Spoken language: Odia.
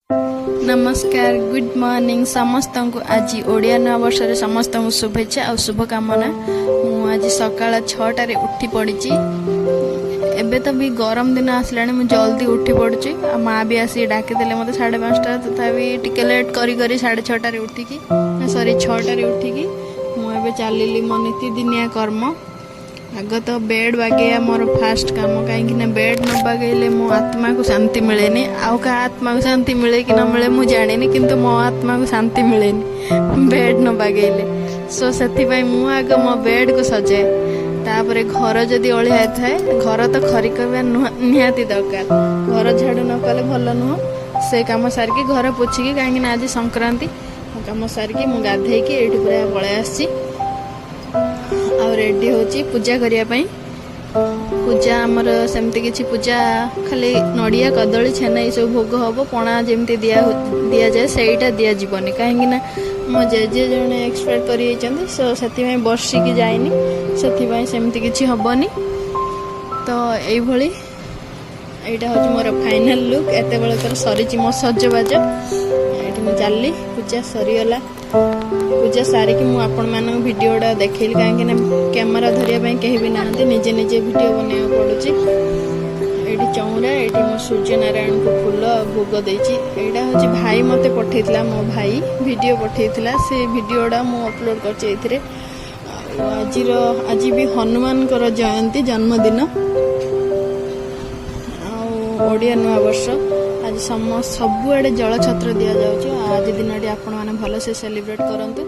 ନମସ୍କାର, ଗୁଡ୍ ମର୍ଣ୍ଣିଂ ସମସ୍ତଙ୍କୁ। ଆଜି ଓଡ଼ିଆ ନୂଆବର୍ଷରେ ସମସ୍ତଙ୍କୁ ଶୁଭେଚ୍ଛା ଆଉ ଶୁଭକାମନା। ମୁଁ ଆଜି ସକାଳ 6ଟାରେ ଉଠି ପଡ଼ିଛି। ଏବେ ତ ବି ଗରମ ଦିନ ଆସିଲାଣି, ମୁଁ ଜଲ୍ଦି ଉଠି ପଡ଼ୁଛି। ଆଉ ମା ବି ଆସିକି ଡାକିଦେଲେ ମୋତେ 5:30। ତଥାପି ଟିକେ ଲେଟ୍ କରି କରି 6:30ରେ ଉଠିକି, ସରି, 6ଟାରେ ଉଠିକି ମୁଁ ଏବେ ଚାଲିଲି ମୋ ନୀତିଦିନିଆ କର୍ମ। ଆଗ ତ ବେଡ୍ ବାଗେଇବା ମୋର ଫାଷ୍ଟ କାମ, କାହିଁକି ନା ବେଡ୍ ନ ବାଗେଇଲେ ମୋ ଆତ୍ମାକୁ ଶାନ୍ତି ମିଳେନି। ଆଉ କାହା ଆତ୍ମାକୁ ଶାନ୍ତି ମିଳେ କି ନ ମିଳେ ମୁଁ ଜାଣିନି, କିନ୍ତୁ ମୋ ଆତ୍ମାକୁ ଶାନ୍ତି ମିଳେନି ବେଡ୍ ନ ବାଗେଇଲେ। ସୋ ସେଥିପାଇଁ ମୁଁ ଆଗ ମୋ ବେଡ୍କୁ ସଜାଏ। ତାପରେ ଘର ଯଦି ଅଳିଆ ଥାଏ, ଘର ତ ଖରିକିବା ନିହାତି ଦରକାର। ଘର ଝାଡ଼ୁ ନ କଲେ ଭଲ ନୁହଁ। ସେ କାମ ସାରିକି, ଘର ପୋଛିକି, କାହିଁକି ନା ଆଜି ସଂକ୍ରାନ୍ତି, ମୋ କାମ ସାରିକି ମୁଁ ଗାଧେଇକି ଏଇଠି ପୁରା ପଳେଇ ଆସିଛି ଆଉ ରେଡି ହେଉଛି ପୂଜା କରିବା ପାଇଁ। ପୂଜା ଆମର ସେମିତି କିଛି ପୂଜା, ଖାଲି ନଡ଼ିଆ, କଦଳୀ, ଛେନା ଏଇସବୁ ଭୋଗ ହବ। ପଣା ଯେମିତି ଦିଆଯାଏ, ସେଇଟା ଦିଆଯିବନି, କାହିଁକି ନା ମୋ ଜେଜେ ଜଣେ ଏକ୍ସପାୟାର କରିଯାଇଛନ୍ତି। ସୋ ସେଥିପାଇଁ ବର୍ଷିକି ଯାଇନି, ସେଥିପାଇଁ ସେମିତି କିଛି ହବନି। ତ ଏଇଭଳି ଏଇଟା ହେଉଛି ମୋର ଫାଇନାଲ ଲୁକ୍। ଏତେବେଳକର ସରିଛି ମୋ ସଜବାଜ। ଏଇଠି ମୁଁ ଚାଲିଲି। ପୂଜା ସରିଗଲା। ପୂଜା ସାରିକି ମୁଁ ଆପଣମାନଙ୍କୁ ଭିଡ଼ିଓଟା ଦେଖେଇଲି, କାହିଁକି ନା କ୍ୟାମେରା ଧରିବା ପାଇଁ କେହି ବି ନାହାନ୍ତି, ନିଜେ ନିଜେ ଭିଡ଼ିଓ ବନେଇବାକୁ ପଡ଼ୁଛି। ଏଇଠି ଚଉଁରା, ଏଇଠି ମୁଁ ସୂର୍ଯ୍ୟନାରାୟଣଙ୍କୁ ଫୁଲ ଆଉ ଭୋଗ ଦେଇଛି। ଏଇଟା ହେଉଛି ଭାଇ ମୋତେ ପଠେଇଥିଲା, ମୋ ଭାଇ ଭିଡ଼ିଓ ପଠେଇଥିଲା, ସେ ଭିଡ଼ିଓଟା ମୁଁ ଅପଲୋଡ଼ କରିଛି ଏଇଥିରେ। ଆଉ ଆଜି ବି ହନୁମାନଙ୍କର ଜୟନ୍ତୀ, ଜନ୍ମଦିନ ଆଉ ଓଡ଼ିଆ ନୂଆବର୍ଷ। ଆଜି ସବୁଆଡ଼େ ଜଳଛତ୍ର ଦିଆଯାଉଛି। ଆଉ ଆଜି ଦିନଟି ଆପଣମାନେ ଭଲସେ ସେଲିବ୍ରେଟ୍ କରନ୍ତୁ।